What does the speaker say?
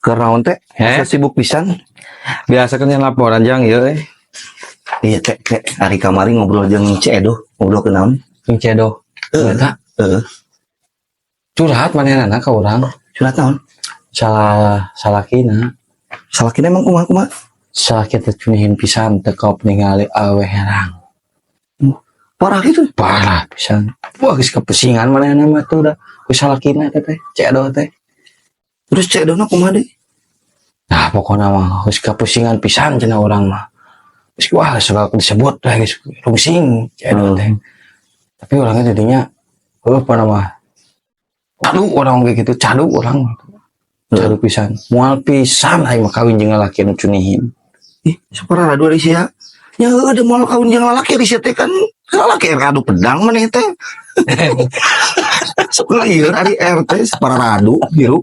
Keur naon, Teh? Heh? Asa sibuk pisan. Biasa kan yang laporan jang ieu eh. Iya, Teh, Teh. Ari kamari ngobrol jeung Ceu Edo, ngobrol ke naon? Jeung Ceu Edo. Heeh. Eta Heeh. curhat manehna ka urang. Curhat naon? Salah salakina. Salakina emang kumaha kumaha? Salaki teh cunihin pisan, teu kaop ningali awewe herang. Parah gitu. Parah pisan. Wah, geus kepesingan manehna mah tuh dah. Ku salakina teh teh Ceu Edo teh. Terus Ceu Edo kumaha deui? Nah, pokoknya mah geus kepusingan pisan cenah urang mah. Geus, wah, geus disebut teh geus rungsing Ceu Edo teh. Tapi orangnya jadinya, oh, apa nama? Cadu orang kayak gitu, cadu orang. Cadu pisan. Moal pisan aing mah kawin jeung lalaki nu cunihin. Ih, saparah radu ari sia. Nya heueuh, da moal kawin jeung lalaki ari sia teh, kan lalaki radu pedang maneh teh. Sok lieur ari RT saparah radu biru.